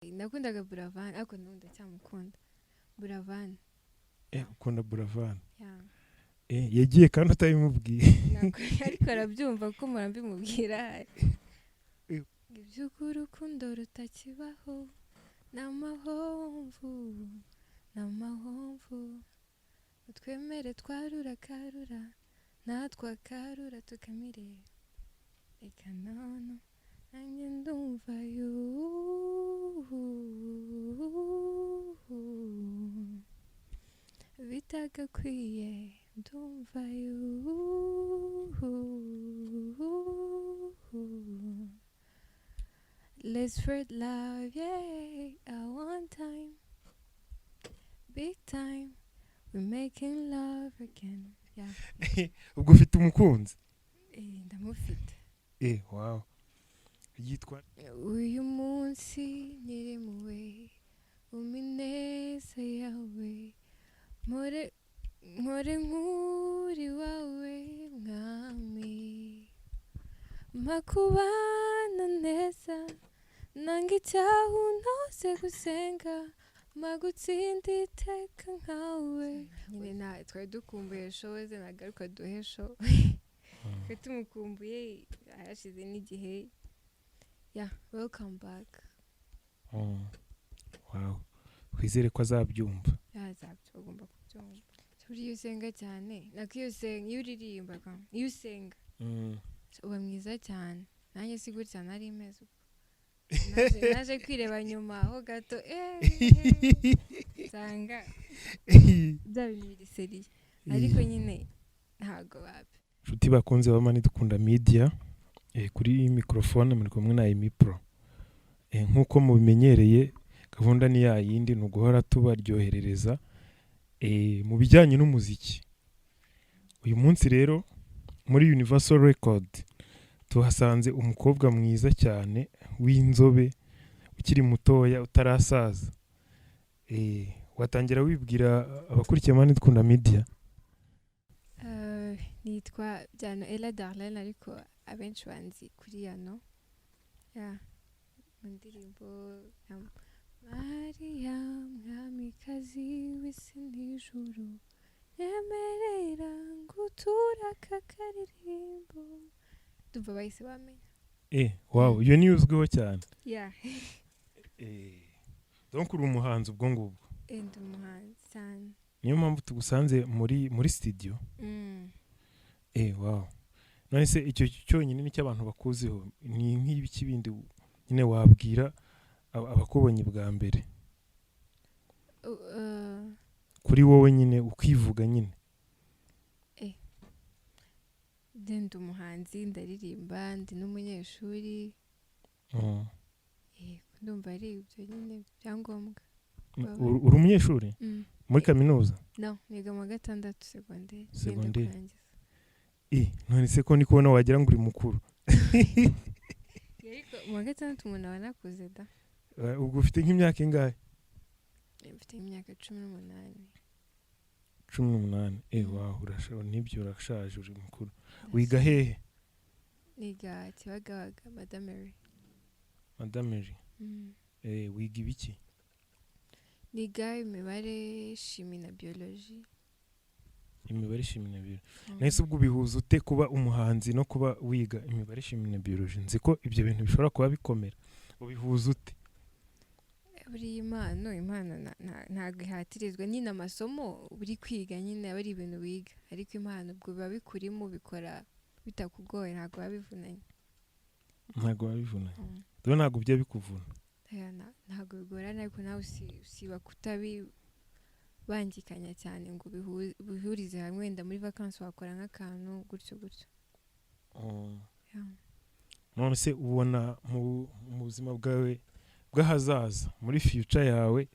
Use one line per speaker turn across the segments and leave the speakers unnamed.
Nakundaga Buravan, ariko n'ubu ndacyamukunda, Buravan.
Ukunda Buravan?
Yeah.
Yagiye kandi utabimubwiye.
Ariko arabyumva kuko mpora mbimubwira. Iby'urukundo rutakibaho ni amahomvu, ni amahomvu. Twemere twarura karura, natwe akarura tukamire. Reka nono nanjye ndumva yuhu bitagakwiye, ndumva yuhu. Let's spread love, yeah, at one time, big time, we're making love again, yeah.
Ubwo ufite umukunzi?
Ndamufite.
Wow, yitwa?
Uyu munsi nyiremuwe, umpa ineza yawe, mpore mpore nk'uri wawe mwami, mpa kubana neza, nanga icyaha, untoze gusenga, mpa gutsinda iteka nkawe nyine. Nta twari dukumbuye show ze, nagaruka duhe show. Twari tumukumbuye, hashize n'igihe. Yeah, welcome back.
Wow, twizere ko azabyumva.
Yazabyo, agomba kubyumva. Buriya iyo usenga cyane, nako iyo usenga, iyo uririmba, iyo usenga uba mwiza cyane. Nanjye si gutya nari meze uko. Naje kwireba nyuma ho gato, nsanga bya bintu biri sérieux, ariko nyine ntago babi.
Inshuti bakunze ba Mani Dukunda Media, kuri microphone muri kumwe na Emi Pro. Nk'uko mubimenyereye, gahunda ni ya yindi, ni uguhora tubaryoherereza mu bijyanye n'umuziki. Uyu munsi rero muri Universal Record tuhasanze umukobwa mwiza cyane w'inzobe, ukiri mutoya, utarasaza. Watangira wibwira abakurikiye Mani Dukunda Media.
Nitwa Byano Ella Darlene, ariko abenshi banzi kuri Yano ya mu ndirimbo ya Mariya mwamikazi w'isi n'ijuru, nyemerera ngutura aka karirimbo. Ndumva bahise bamenya.
Wow, iyo niyo uzwiho cyane?
Yeah.
Donc uri umuhanzi ubwo ngubwo?
Ndi umuhanzi cyane.
Niyo mpamvu tugusanze muri studio. Wow, none se icyo cyonyine nicyo abantu bakuziho? Ni nk'ibiki bindi nyine wabwira abakubonye bwa mbere kuri wowe nyine, ukivuga nyine?
Ndi umuhanzi, ndaririmba, ndi n'umunyeshuri. Yego, ndumva ari ibyo nyine byangombwa.
Uri umunyeshuri?
Mm.
Muri kaminuza?
No, niga mu wa gatandatu segonderi. Ngenda
Segonderi.
kurangiza.
None se ko ndi kubona wagira ngo uri mukuru?
Ariko mu wa gatandatu umuntu aba anakuze da.
Ubwo ufite nk'imyaka ingahe?
Mfite imyaka 18.
18. Wow, nibyo, urashaje, uri mukuru. Wiga hehe?
Niga Kibagabaga, Madamary.
Madameri. Wiga ibiki?
Niga imibare, chimie na biologie.
Imibare, chimie na biologie. Nahise ubwo ubihuza ute, kuba umuhanzi no kuba wiga imibare, chimie na biologie? Nzi ko ibyo bintu bishobora kuba bikomera, ubihuza ute?
Buriya impano ntabwo ihatirizwa nyine. Amasomo uri kwiga nyine aba ari ibintu wiga, ariko impano ubwo biba bikurimo, ubikora bitakugoye, ntabwo biba bivunanye.
Ntabwo biba bivunanye. Rero ntabwo bijya bikuvuna?
Oya, ntabwo bigorana, ariko nawe usiba kutabibangikanya cyane ngo ubihurize hamwe. Wenda muri vacances wakora nk'akantu gutyo gutyo. Yeah.
None se ubona mu buzima bwawe bw'ahazaza, muri future yawe,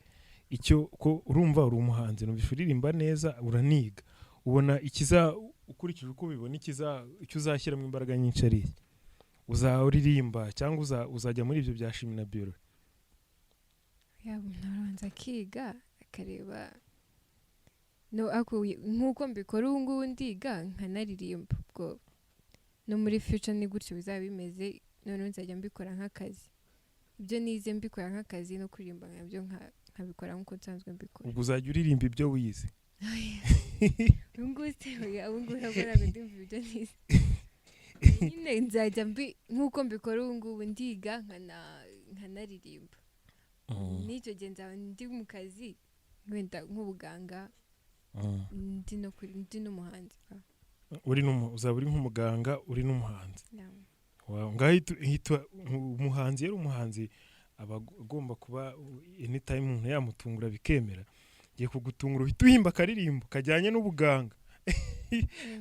icyo ko urumva uri umuhanzi, numva uririmba neza, uraniga, ubona ikiza, ukurikije uko ubibona, ikiza icyo uzashyiramo imbaraga nyinshi ari iki? Uzaririmba cyangwa uzajya muri ibyo bya chimie na biologie?
Yaba umuntu arabanza akiga, akareba. No ariko nk'uko mbikora ubu ngubu, ndiga nkanaririmba, ubwo no muri future ni gutyo bizaba bimeze. Noneho nzajya mbikora nk'akazi. Ibyo nize mbikora nk'akazi, no kuririmba nabyo nkabikora nk'uko nsanzwe mbikora.
Ubwo uzajya uririmba ibyo wize?
Ubu ngubu se, oya, ubu ngubu ntabwo ndumva ibyo nize nyine. Nzajya mbi nk'uko mbikora ubu ngubu, ndiga nkanaririmba. N'icyo gihe nzaba ndi mu kazi, wenda nk'ubuganga, ndi no ndi n'umuhanzi.
Uzaba uri nk'umuganga, uri n'umuhanzi?
Yeah.
Wow, ngaho hita umuhanzi. Yari umuhanzi, aba agomba kuba anytime umuntu yamutungura bikemera. Ngiye kugutungura, uhita uhimba akaririmbo kajyanye n'ubuganga,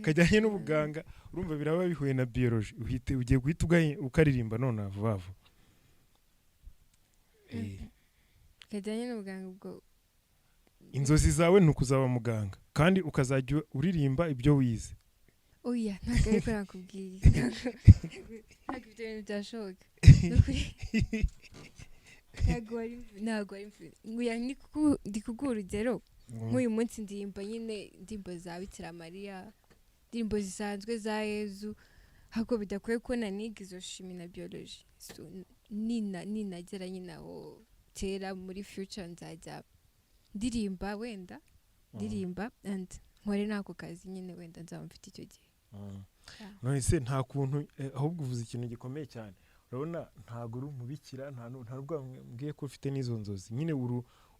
kajyanye n'ubuganga. Urumva biraba bihuye na biology. Uhite ugiye guhita ukaririmba none vuba vuba.
Kajyanye n'ubuganga ubwo?
Inzozi zawe ni ukuzaba muganga kandi ukazajya uririmba ibyo wize?
Oya, ntabwo ariko nakubwiye. Ntabwo ibyo bintu byashoboka. Ni ukuri. Ntabwo wari nguya. Ndi kuguha urugero. Nk'uyu munsi ndirimba nyine indirimbo za Bikira Mariya, indirimbo zisanzwe za Yezu, ahubwo bidakwiye ko naniga izo chimie na biology. So, ninagera nyine aho kera muri future, nzajya ndirimba, wenda ndirimba and nkore n'ako kazi nyine, wenda nzaba mfite icyo gihe. Yeah.
None se nta kuntu, ahubwo uvuze ikintu gikomeye cyane. Urabona ntabwo uri umubikira, nta nubwo mbwiye ko ufite n'izo nzozi nyine.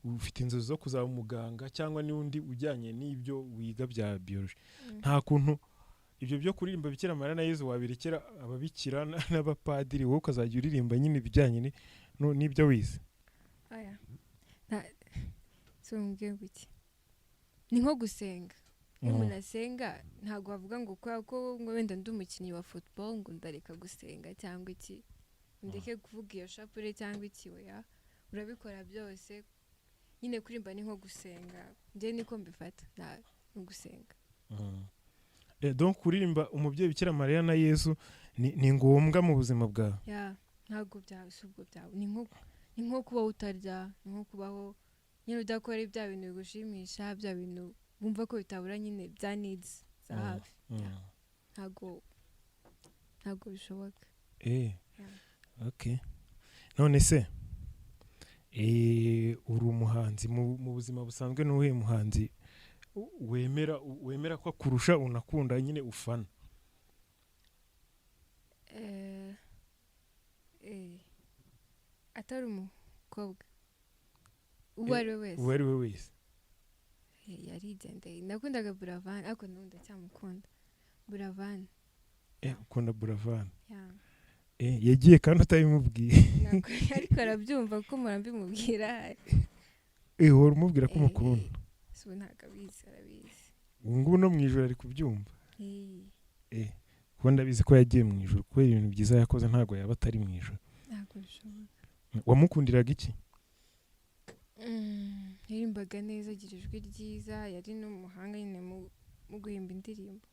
Ufite inzozi zo kuzaba umuganga cyangwa n'undi ujyanye n'ibyo wiga bya biology. Nta kuntu ibyo byo kuririmba Bikira Mariya na Yezu wabirekera ababikira n'abapadiri, wowe ukazajya uririmba nyine ibijyanye n'ibyo wize?
Oya. So mbwiye ngo iki, ni nko gusenga. Iyo umuntu asenga, ntabwo bavuga ngo kubera ko ngo wenda ndi umukinnyi wa football ngo ndareka gusenga cyangwa iki, ndeke kuvuga iyo shapure cyangwa iki. Oya, urabikora byose nyine. Kuririmba ni nko gusenga, njye niko mbifata, ni ugusenga.
Donc kuririmba umubyeyi Bikira Mariya na Yezu ni ngombwa mu buzima bwawe?
Ya, ntabwo byaba, si ubwo byaba, ni nko kubaho utarya, ni nko kubaho nyine udakora bya bintu bigushimisha, bya bintu wumva ko bitabura nyine, bya needs za hafi. Ntabwo bishoboka. Yeah.
Okay, none se uri umuhanzi, mu buzima busanzwe ni uwuhe muhanzi wemera ko akurusha, unakunda nyine, ufana?
Atari umukobwa, uwo ari we wese?
Uwo ari we wese.
Yarigendeye. Nakundaga Buravan, ariko n'ubu ndacyamukunda, Buravan.
Ukunda Buravan?
Yeah.
Yagiye kandi utabimubwiye?
Ariko arabyumva ko mpora mbimubwira.
Uhora umubwira ko umukunda?
Si ubu, ntabwo abizi, arabizi.
Ubu ngubu no mu ijoro ari kubyumva?
Eh.
Kuko ndabizi ko yagiye mu ijoro kubera ibintu byiza yakoze, ntabwo yaba atari mu ijoro.
Ntabwo bishoboka.
Wamukundiraga iki?
Yaririmbaga neza, agira ijwi ryiza, yari n'umuhanga nyine mu guhimba indirimbo.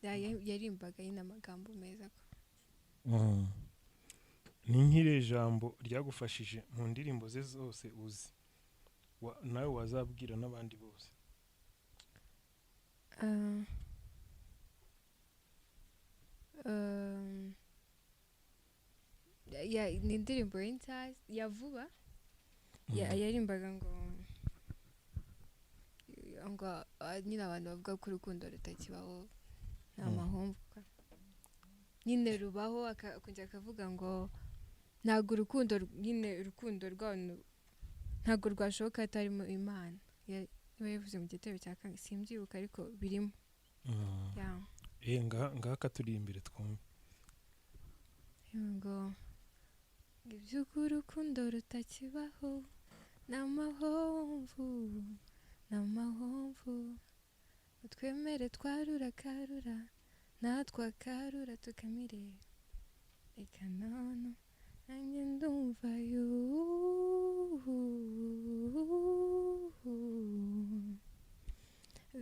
Yaririmbaga nyine amagambo meza ko.
Ni nk'irihe jambo ryagufashije mu ndirimbo ze zose uzi, nawe wazabwira n'abandi bose?
Ni indirimbo y'inshya ya vuba. Yaririmbaga ngo nyine abantu bavuga ko urukundo rutakibaho ni amahomvu nyine, rubaho. Akongera akavuga ngo ntabwo urukundo nyine, urukundo rw'abantu ntabwo rwashoboka hatarimo Imana. Niba yavuze mu gitero cya kane, simbyibuka, ariko birimo. Yeah.
Ngaha turi imbere twumve.
Ngo iby'uko urukundo rutakibaho ni amahomvu, ni amahomvu. Twemere twarura karura, natwe akarura tukamire. Reka none nanjye ndumva yuhu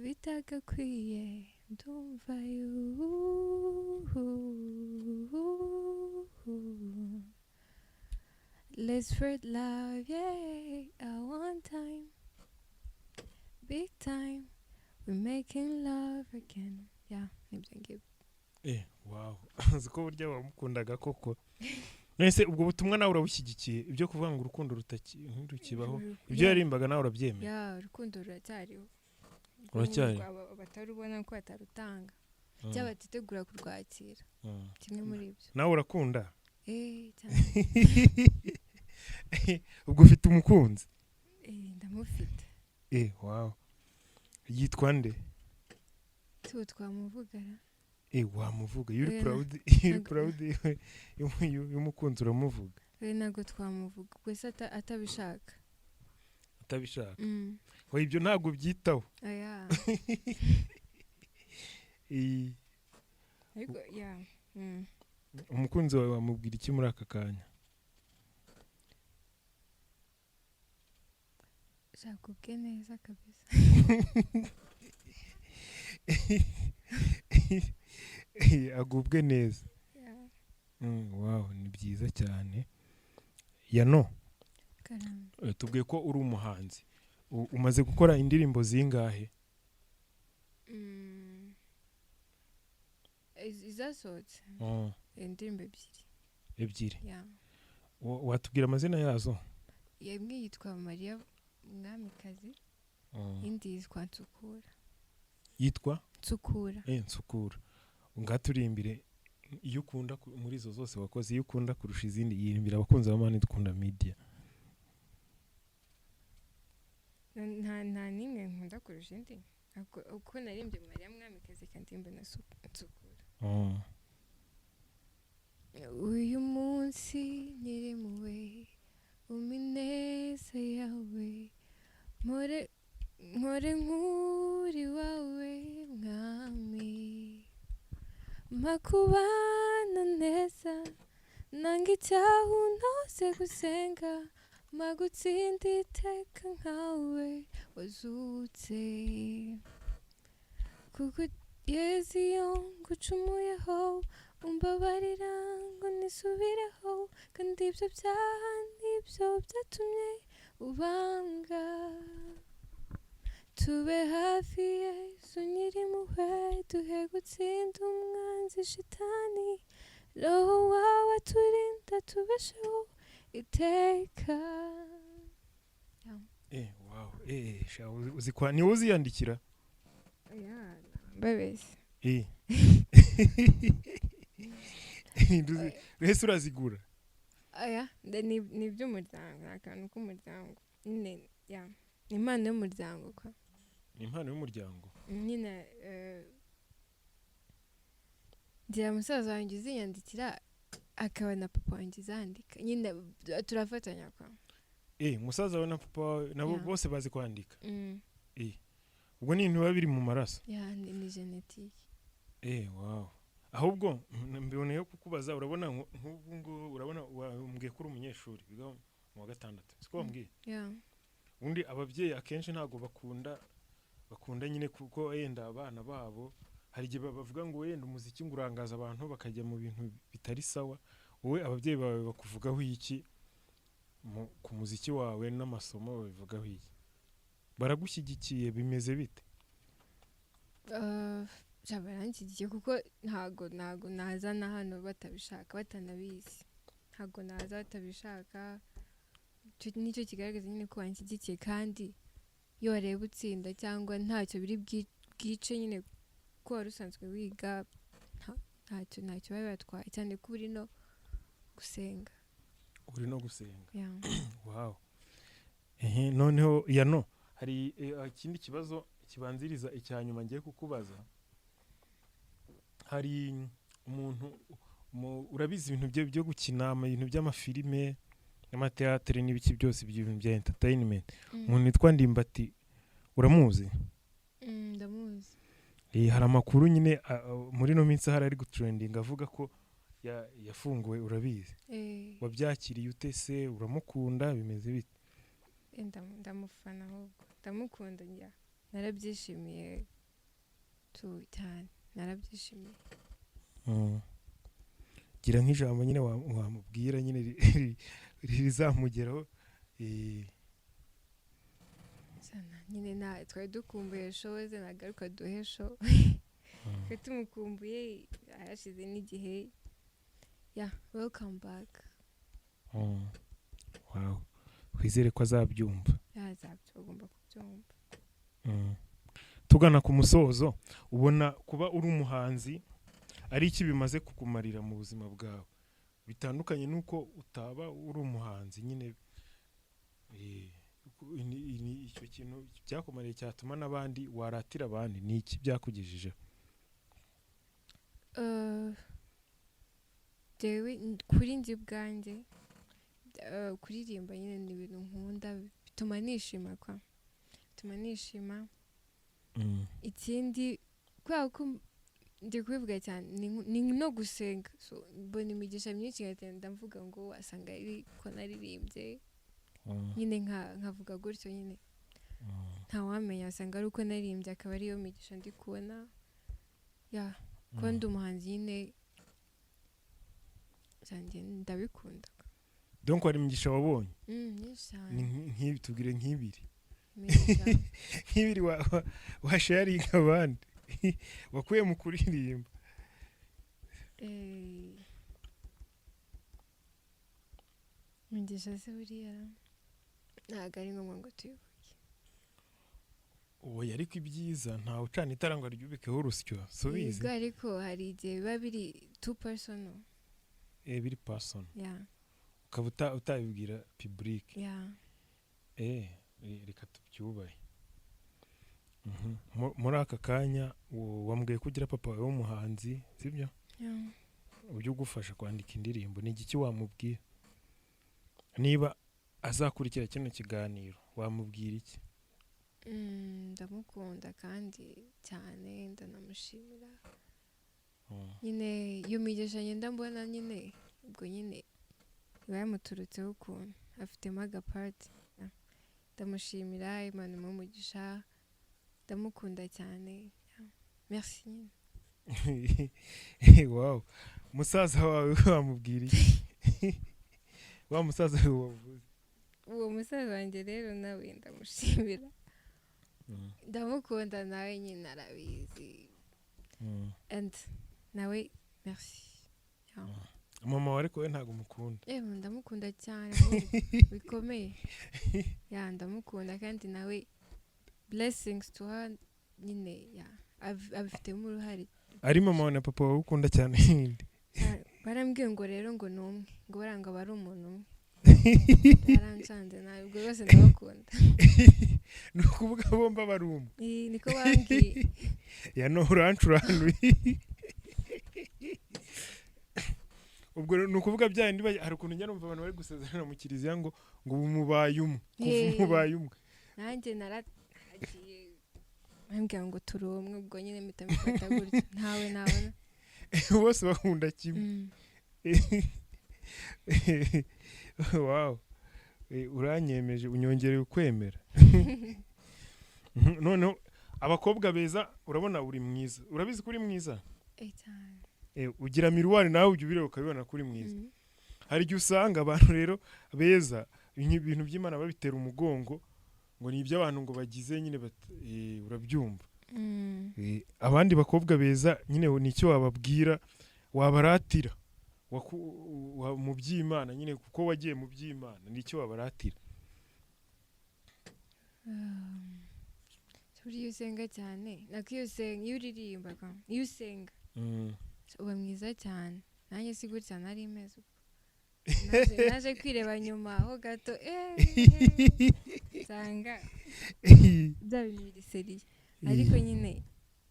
bitagakwiye, ndumva yuhu. Let's spread love, yeah, at one time, big time, we're making love again. Yeah, nibyo ngibyo.
Wow, uzi ko burya wamukundaga koko? None ubwo butumwa nawe urabushyigikiye, ibyo kuvuga ngo urukundo ntirukibaho, ibyo yaririmbaga nawe urabyemera?
Yeah, urukundo ruracyariho.
Ruracyari?
Batarubona ko batarutanga cyangwa batitegura kurwakira, kimwe muri ibyo.
Nawe urakunda?
Cyane.
Ubwo ufite umukunzi?
Ndamufite.
Wow, yitwa nde?
Tu twamuvugana.
Wamuvuga iyo uri
Oya,
proud, iyo uri proud y'umukunzi uramuvuga.
Ntabwo twamuvuga gusa atabishaka.
Atabishaka? Oya, ibyo ntabwo byitaho.
Oya. Ariko yeah.
Umukunzi wawe wamubwira iki muri aka kanya?
Shaka ubwe neza kabisa.
Agubwe neza.
Yeah.
Wow, ni byiza cyane. Yano,
Karame.
tubwiye ko uri umuhanzi. Umaze gukora indirimbo zingahe?
Izasohotse indirimbo ebyiri.
Ebyiri.
Yeah.
Watubwira amazina yazo?
Imwe yitwa Mariya Mwamikazi, indi yitwa Nsukura.
Yitwa
Nsukura.
Nsukura. Ngaturimbire iyo ukunda muri izo zose wakoze, iyo ukunda kurusha izindi, yirimbira abakunzi ba Mani Dukunda Media.
Nta n'imwe nkunda kurusha indi. Uko narimbye Mariya Mwamikazi kandi ndimba na Nsukura. Uyu munsi nyiremuwe umineza yawe, mpore nkuri wawe mwami, makubana neza nanga icyaha unoze gusenga, magutsinda iteka nkawe wazutse, kuko Yezu iyo ngucumuyeho umbabarira ngo nisubireho, kandi ibyo byaha nibyo byatumye ubanga. Tube hafi Yezu nyirimpuhwe, duhe gutsinda umwanzi shitani, roho wawe aturinda tubesheho iteka.
Wow. Sha, uzi kwa ni wowe uziyandikira?
Mbabeshye.
Mbese urazigura?
Oya, ni iby'umuryango, ni akantu k'umuryango nyine, ya ni impano y'umuryango kwa.
Ni impano y'umuryango?
Nyine, ngira musaza wanjye uziyandikira, akaba na papa wanjye uzandika, nyine turafatanya kwa.
Musaza wawe na papa wawe nabo bose bazi kwandika? Ubwo ni ibintu biba biri mu maraso?
Ya, ni genetike.
Wow. Ahubwo mbiboneyeho kukubaza, urabona nk'ubu ngubu, urabona wambwiye ko uri umunyeshuri wiga mu wa gatandatu, siko wambwiye? Ubundi ababyeyi akenshi ntabwo bakunda nyine, kuko yenda abana babo hari igihe bavuga ngo wenda umuziki ngo urangaza abantu bakajya mu bintu bitari sawa. Wowe ababyeyi bawe bakuvugaho iki ku muziki wawe n'amasomo, babivugaho iki? Baragushyigikiye, bimeze bite?
Baranshyigikiye kuko ntago naza na hano batabishaka, batanabizi. Ntago naza batabishaka. Nicyo kigaragaza nyine ko banshyigikiye, kandi iyo wareba utsinda cyangwa ntacyo biri bwice nyine ko wari usanzwe wiga, ntacyo baba batwaye, cyane ko uri no gusenga.
Uri no gusenga.
Yeah.
Wow. Noneho Yano, hari ikindi kibazo kibanziriza icya nyuma ngiye kukubaza. Hari umuntu urabizi ibintu byo gukina, ibintu by'amafilime n'amateatere n'ibiki byose, ibyo bintu bya entertainment. Umuntu witwa Ndimbati uramuzi?
Ndamuzi.
Hari amakuru nyine muri no minsi hari ari gutrending avuga ko yafunguwe, urabizi? Wabyakiriye ute se? Uramukunda, bimeze bite?
Ndamufana ahubwo, ndamukunda njya. Narabyishimiye tu cyane, narabyishimiye.
Gira nk'ijambo nyine wamubwira nyine rizamugeraho.
Nyine na twari dukumbuye show ze, nagaruka duhe show. Twari tumukumbuye, hashize n'igihe. Yeah, welcome back.
Wow, twizere ko azabyumva.
Yazabyo, agomba kubyumva.
Tugana ku musozo, ubona kuba uri umuhanzi ari iki bimaze kukumarira mu buzima bwawe bitandukanye n'uko utaba uri umuhanzi nyine? Icyo kintu byakumariye cyatuma n'abandi waratira abandi, ni iki byakugejejeho?
Jewe kuri njye ubwanjye, kuririmba nyine ni ibintu nkunda, bituma nishima kwa, bituma nishima. Ikindi, kubera ko ndi kubivuga cyane, ni no gusenga. So, mbona imigisha myinshi, nkagenda mvuga ngo wasanga ari ko naririmbye nyine, nkavuga gutyo nyine, ntawamenya, wasanga ari uko naririmbye akaba ariyo migisha ndi kubona. Ya, kuba ndi umuhanzi nyine zanjye ndabikunda.
Donc hari imigisha wabonye?
Myinshi cyane.
Ni nk'ibi, tubwire nk'ibiri.
Imigisha.
Nk'ibiri washaringa abandi wakuye mu kuririmba.
Imigisha se buriya ntabwo ari ngombwa ngo tuyivuge.
Oya, ariko ibyiza ntawe ucana itara ngo aryubikeho urusyo, subizi.
Yego, ariko hari igihe biba biri too personal.
Biri personal.
Yeah.
Ukaba utabibwira public.
Yeah.
Reka tubyubahe. Muri aka kanya wambwiye ko ugira papa wawe w'umuhanzi, sibyo?
Yeah.
Ujya ugufasha kwandika indirimbo, ni igiki wamubwira niba azakurikira kino kiganiro? Wamubwira iki?
Ndamukunda kandi cyane, ndanamushimira nyine. Iyo migisha ngenda mbona nyine, ubwo nyine iba yamuturutseho ukuntu afitemo agapati. Ndamushimira, Imana imuhe umugisha, ndamukunda cyane. Merci nyine.
Wow, musaza wawe wamubwira iki, wa musaza wawe wavuze?
Uwo musaza wanjye rero nawe ndamushimira, ndamukunda, nawe nyine arabizi, and nawe merci.
Mama wawe ariko we ntabwo umukunda?
Yewe, ndamukunda cyane ahubwo bikomeye. Ya, ndamukunda kandi nawe blessings to her nyine. Ya, abifitemo uruhare.
Ari mama wawe na papa wawe, ukunda cyane yindi?
Ah, barambwiye ngo rero ngo ni umwe, ngo baranga aba ari umuntu umwe, barancanze nawe ubwo, rwose ndabakunda.
Ni ukuvuga bombi aba ari umwe?
Niko bambwiye.
Ya, no urancuranuye. Ubwo ni ukuvuga bya bindi hari ukuntu njya numva abantu bari gusezerana mu kiliziya ngo ubu mubaye umwe, kuva mubaye umwe.
Nanjye naragiye bambwira ngo turi umwe, ubwo nyine mpita mbifata gutyo, ntawe nabona.
Bose bakunda kimwe. Wow, uranyemeje, unyongereye ukwemera. Noneho abakobwa beza, urabona uri mwiza, urabizi ko uri mwiza?
Cyane.
Ugira miroir nawe, ujya ubireba ukabibona ko uri mwiza. Hari igihe usanga abantu rero beza ibintu by'Imana babitera umugongo, ngo ni iby'abantu ngo bagize nyine urabyumva. Abandi bakobwa beza nyine ni icyo wababwira, wabaratira mu by'Imana nyine, kuko wagiye mu by'Imana, ni icyo wabaratira?
Buriya usenga cyane, nako iyo usenga, iyo uririmba kwa, iyo usenga uba mwiza cyane. Nanjye si gutya nari meze uko. Naje kwireba nyuma ho gato, nsanga bya bintu biri sérieux, ariko nyine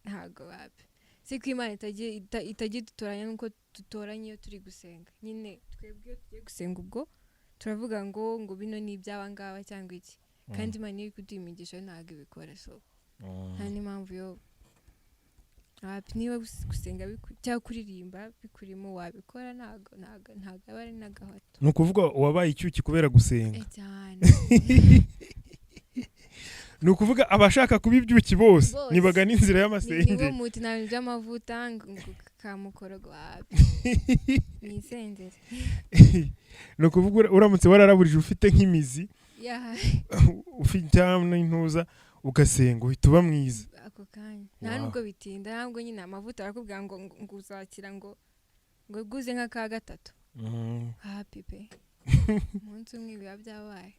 ntago wapi, si ko Imana itajya idutoranya nuko dutoranya iyo turi gusenga nyine. Twebwe iyo tugiye gusenga, ubwo turavuga ngo bino ni iby'aba ngaba cyangwa iki, kandi Imana iyo iri kuduha imigisha yo ntabwo ibikora. So nta n'impamvu yo wapi, niba gusenga cyangwa kuririmba bikurimo, wabikora, ntabwo aba ari n'agahato.
Ni ukuvuga wabaye icyuki kubera gusenga?
Cyane.
Ni ukuvuga abashaka kuba ibyuki bose
Bose.
nibagana inzira
Ni
y'amasengero.
wo muti, nta bintu by'amavuta ngo kamukorogo, wapi, ni isengeri.
Ni ukuvuga uramutse wararaburije ufite nk'imizi ufite cyangwa n'intuza, ugasenga, uhita uba mwiza.
Ako kanya, nta nubwo bitinda, ntabwo nyine amavuta arakubwira ngo uzakira, ngo guze nk'aka gatatu, happy pe. Umunsi umwe biba byabaye.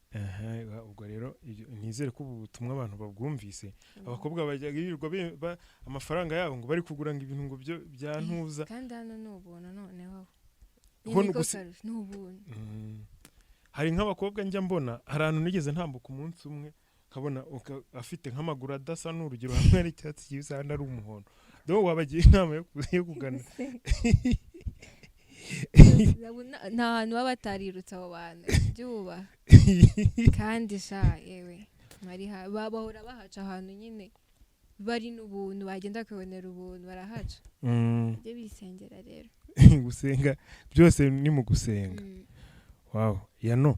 Aha, ubwo rero nizere ko ubu butumwa abantu babwumvise. Abakobwa bajya birirwa amafaranga yabo ngo bari kugura ngo ibintu ngo byo bya ntuza.
Kandi hano ni ubuntu noneho.
Ho ni
Niko karusho, ni ubuntu.
Hari nk'abakobwa njya mbona, hari ahantu nigeze ntambuka umunsi umwe nkabona afite nk'amaguru adasa, n'urugero hamwe ari icyatsi kibisi, ahandi ari umuhondo. Donc wabagira inama yo kugana?
Nta hantu baba batarirutse abo bantu byubaha kandi sha yewe bari bahora bahaca ahantu nyine bari n'ubuntu, bagenda bakibonera ubuntu, barahaca. Bajye bisengera rero.
Gusenga byose ni mu gusenga. Wow, yano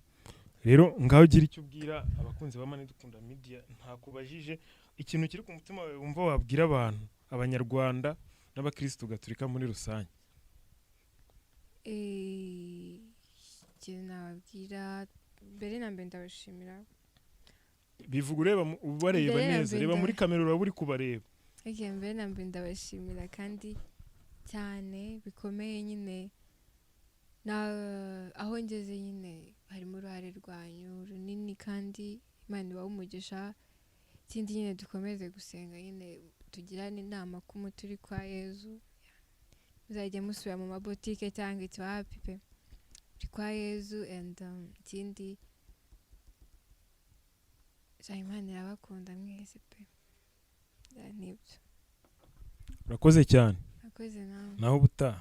rero ngaho ugira icyo ubwira abakunzi ba Mani Dukunda Media, ntakubajije ikintu kiri ku mutima wawe wumva wabwira abantu, Abanyarwanda n'abakirisitu gatolika muri rusange.
Ikintu nababwira mbere na mbere, ndabashimira.
Bivuga ureba ubareba
Mbere na
neza
mbere
reba muri kamera, uraba uri kubareba.
Okay, mbere na mbere ndabashimira kandi cyane bikomeye nyine na aho ngeze nyine harimo uruhare rwanyu runini, kandi Imana ibahe umugisha. Ikindi nyine, dukomeze gusenga nyine, tugirane inama ko umuti uri kwa Yezu. Muzajya musubira mu mabotike cyangwa ikiwapi pe, uri kwa Yezu. And ikindi sha, Imana irabakunda mwese pe. Yeah, nibyo.
Urakoze cyane.
Akoze nawe.
Naho ubutaha.